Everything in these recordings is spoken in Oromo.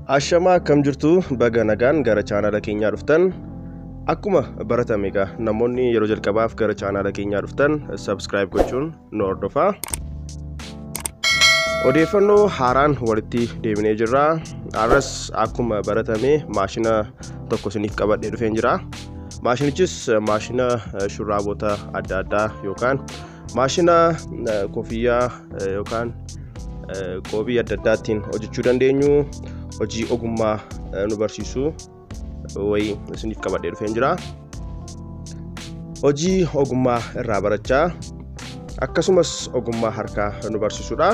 Ashamaa, akkam jirtu? Baga nagaan gara chaanala keenyaa dhuftan. Akkuma baratame egaa namoonni yeroo jalqabaaf gara chaanala keenyaa dhuftan subscribe gochuun nu hordofaa. Odeeffannoo haaraan walitti deebinee jirra. Har'as akkuma baratame maashina tokko isiniif qabadhee dhufeen jira. Maashinichis maashina shurraabota adda addaa yookaan maashina kofiyyaa yookaan qoobii adda addaa ittiin hojjechuu dandeenyu, hojii ogummaa nu barsiisu wayii isiniif qabadhee dhufeen jira. Hojii ogummaa irraa barachaa akkasumas ogummaa harkaa nu barsiisudha.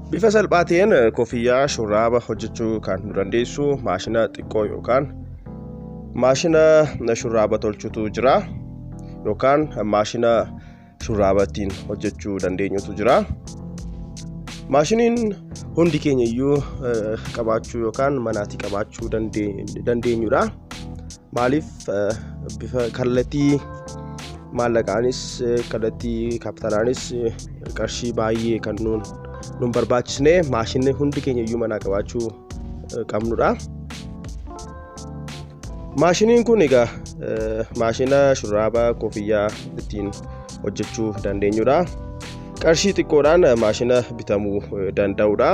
Bifa salphaa ta'een kofiyyaa, shurraaba hojjechuu kan nu dandeessu maashina xiqqoo yookaan maashina shurraaba tolchutu jira, yookaan maashina shurraaba ittiin hojjechuu dandeenyutu jira. Maashiniin hundi keenya iyyuu qabaachuu yookaan manaatii qabaachuu dandeenyudha. Maaliif? Bifa kallattii maallaqaanis kallattii kaapitaalaanis qarshii baay'ee kan nun barbaachisne maashinni hundi keenya iyyuu manaa qabaachuu qabnudha. Maashiniin kun egaa maashina shurraaba, kofiyyaa ittiin hojjechuu dandeenyudha. Qarshii xiqqoodhaan maashina bitamuu danda'udha.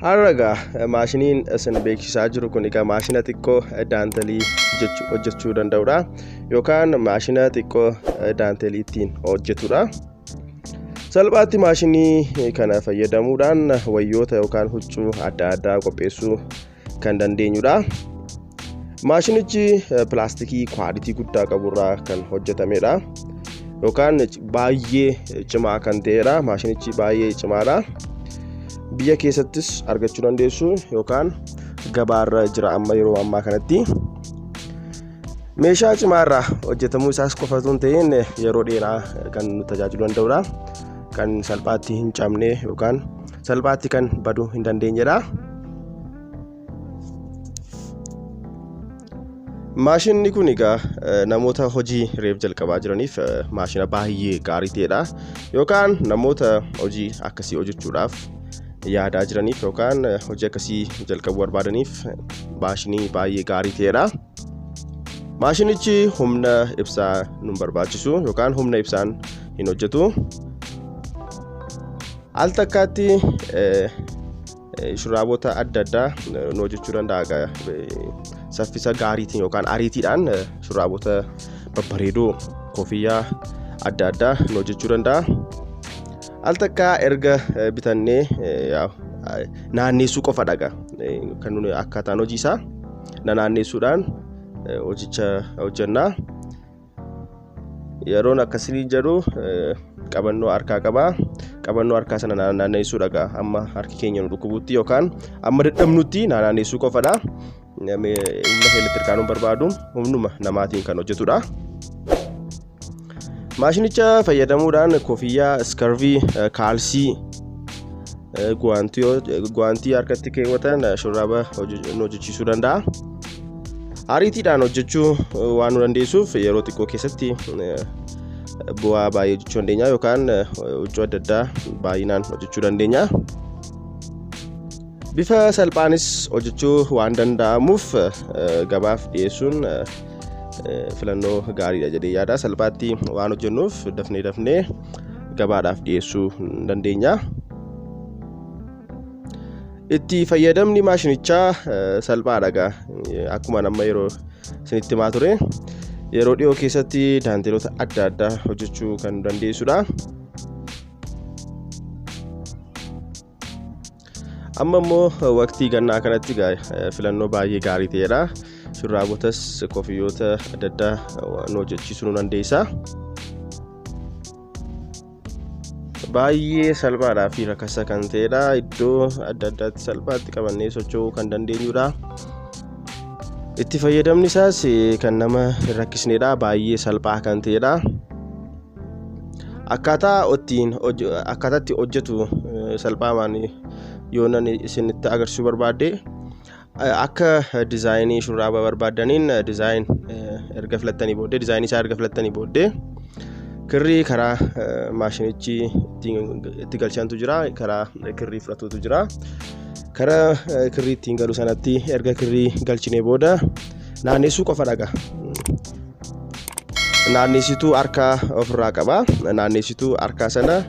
Har'a egaa maashiniin isin beeksisaa jiru kun egaa maashina xiqqoo daantelii hojjechuu danda'udha, yookaan maashina xiqqoo daantelii ittiin hojjetudha. Salphaatti maashinii kana fayyadamuudhaan wayyoota yookaan huccuu adda addaa qopheessuu kan dandeenyudha. Maashinichi pilaastikii kwaalitii guddaa qaburraa kan hojjetamedha. Yookaan baay'ee cimaa kan ta'edha. Maashinichi baay'ee cimaadha. Biyya keessattis argachuu dandeessu yookaan gabaarra jira amma yeroo ammaa kanatti. Meeshaa cimaarraa hojjetamuu isaas qofa osoo hin ta'in yeroo dheeraa kan nu tajaajiluu danda'udha. Kan salphaatti hin cabne yookaan salphaatti kan baduu hin dandeenyedha. Maashinni kun egaa namoota hojii reef jalqabaa jiraniif maashina baay'ee gaarii ta'edha. Yookaan namoota hojii akkasii hojjechuudhaaf yaadaa jiraniif yookaan hojii akkasii jalqabuu barbaadaniif maashinii baay'ee gaarii ta'edha. Maashinichi humna ibsaa nu barbaachisu yookaan humna ibsaan hin hojjetu. Al takkaatti shurraabota adda addaa nu hojjechuu danda'a. Saffisa gaariitiin yookaan ariitiidhaan shurraabota babbareedoo, kofiyyaa adda addaa nu hojjechuu danda'a. Al takkaa erga bitannee naanneessuu qofa dhaga. Kan nuni akkaataan hojii isaa naanneessuudhaan hojicha hojjennaa. Yeroon akkasii jedhu qabannoo harkaa qabaa. Qabannoo harkaa sana naanneessuu dhaga. Amma harki keenya nu dhukkubutti yookaan amma dadhabnutti naanneessuu qofadha. Humna elektirikaa nu barbaadu, humnuma namaatiin kan hojjetudha. Maashinicha fayyadamuudhaan kofiyyaa, iskarvii, kaalsii, guwaantii harkatti keewwatan shurraaba nu hojjechiisuu danda'a. Ariitiidhaan hojjechuu waan nu dandeessuuf yeroo xiqqoo keessatti bu'aa baay'ee hojjechuu dandeenya yookaan huccuu adda addaa baay'inaan hojjechuu dandeenya. Bifa salphaanis hojjechuu waan danda'amuuf gabaaf dhiyeessuun filannoo gaariidha jedhee yaada. Salphaatti waan hojjennuuf dafnee dafnee gabaadhaaf dhiyeessuu dandeenya. Itti fayyadamni maashinichaa salphaadha egaa. Akkuma amma yeroo isinitti himaa ture, yeroo dhiyoo keessatti daanteelota adda addaa hojjechuu kan dandeessudha. Amma immoo waqtii gannaa kanatti filannoo baay'ee gaarii ta'edha. Shurraabotas kofiyyoota adda addaa nu hojjechiisuu nu dandeessa. Baay'ee salphaadhaa fi rakasa kan ta'edha. Iddoo adda addaatti salphaatti qabannee socho'uu kan dandeenyudha. Itti fayyadamni isaas kan nama hin rakkisnedha. Baay'ee salphaa kan ta'edha. Akkaataa ittiin akkaataa itti hojjetu salphaamaan yoo nan isinitti agarsiisuu barbaadde, akka diizaayinii shurraaba barbaaddaniin design erga filattanii booddee, diizaayinii isaa erga filattanii booddee, kirrii karaa maashinichi itti galchantu jira, karaa kirrii fudhatutu jira. Karaa kirrii ittiin galu sanatti erga kirrii galchinee booda naannessuu qofa dhaga. Naannessituu harkaa ofirraa qaba. Naannessituu harkaa sana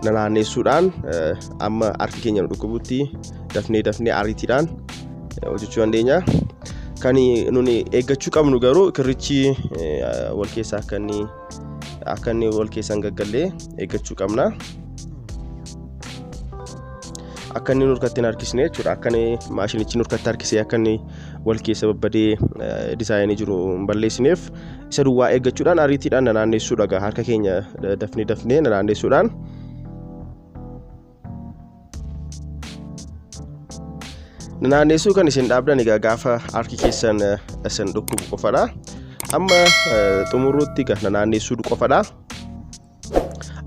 naannessuudhaan amma harki keenya nu dhukkubutti dafnee dafnee ariitiidhaan hojjechuu dandeenya. Kan nuni eeggachuu qabnu garuu kirrichi wal keessa akka inni wal keessa hin gaggallee eeggachuu qabna. Akka inni nurkatti hin harkisne jechuudha. Akka inni maashinichi nurkatti harkisee akka inni wal keessa babbadee diizaayinii jiru hin balleessineef isa duwwaa eeggachuudhaan ariitiidhaan naannessuudha. Harka keenya dafnee dafnee naannessuudhaan. Naannessuu kan isin dhaabdan egaa gaafa harki keessan isin dhukkubu qofadha. Amma xumuruutti egaa naannessuu qofadha.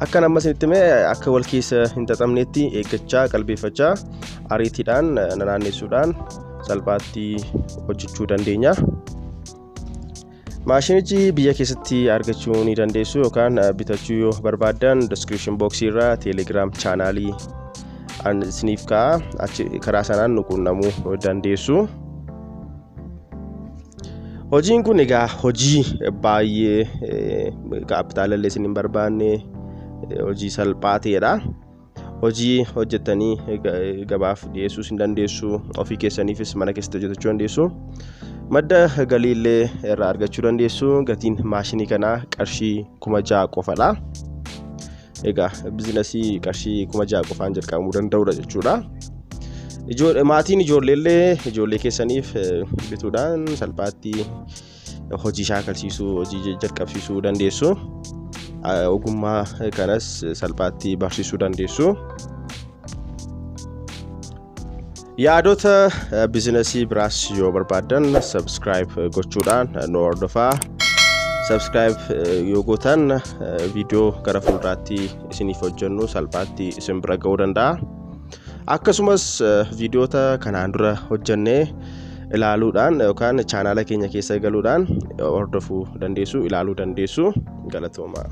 Akka amma isinitti hime akka wal keessa hin xaxamnetti eeggachaa, qalbeeffachaa, ariitiidhaan naannessuudhaan salphaatti hojjechuu dandeenya. Maashinichi biyya keessatti argachuu ni dandeessu yookaan bitachuu yoo barbaaddan description box irraa Telegram chaanaalii isiniif kaa'a, achi karaa sanaan nu quunnamuu dandeessu. Hojiin kun egaa hojii baay'ee kaapitaala illee isin hin barbaanne, hojii salphaa ta'edha. Hojii hojjettanii gabaaf dhiyeessuus hin dandeessu, ofii keessaniifis mana keessatti hojjechuu dandeessu. Madda galii illee irraa argachuu dandeessu. Gatiin maashinii kanaa qarshii 6,000 qofadha. Egaa biizinasii qarshii 6,000 qofaan jalqabamuu danda'udha jechuudha. Maatiin ijoollee illee ijoollee keessaniif bituudhaan salphaatti hojii shaakalsiisuu, hojii jalqabsiisuu dandeessu. Ogummaa kanas salphaatti barsiisuu dandeessu. Yaadota biizinasii biraas yoo barbaaddan subscribe gochuudhaan nu hordofaa. Subscribe yoo gootan viidiyoo gara fuulduraatti isiniif hojjennu salphaatti isin bira ga'uu danda'a. Akkasumas viidiyoota kanaan dura hojjennee ilaaluudhaan yookaan chaanaala keenya keessa galuudhaan hordofuu dandeessu, ilaaluu dandeessu. Galatooma.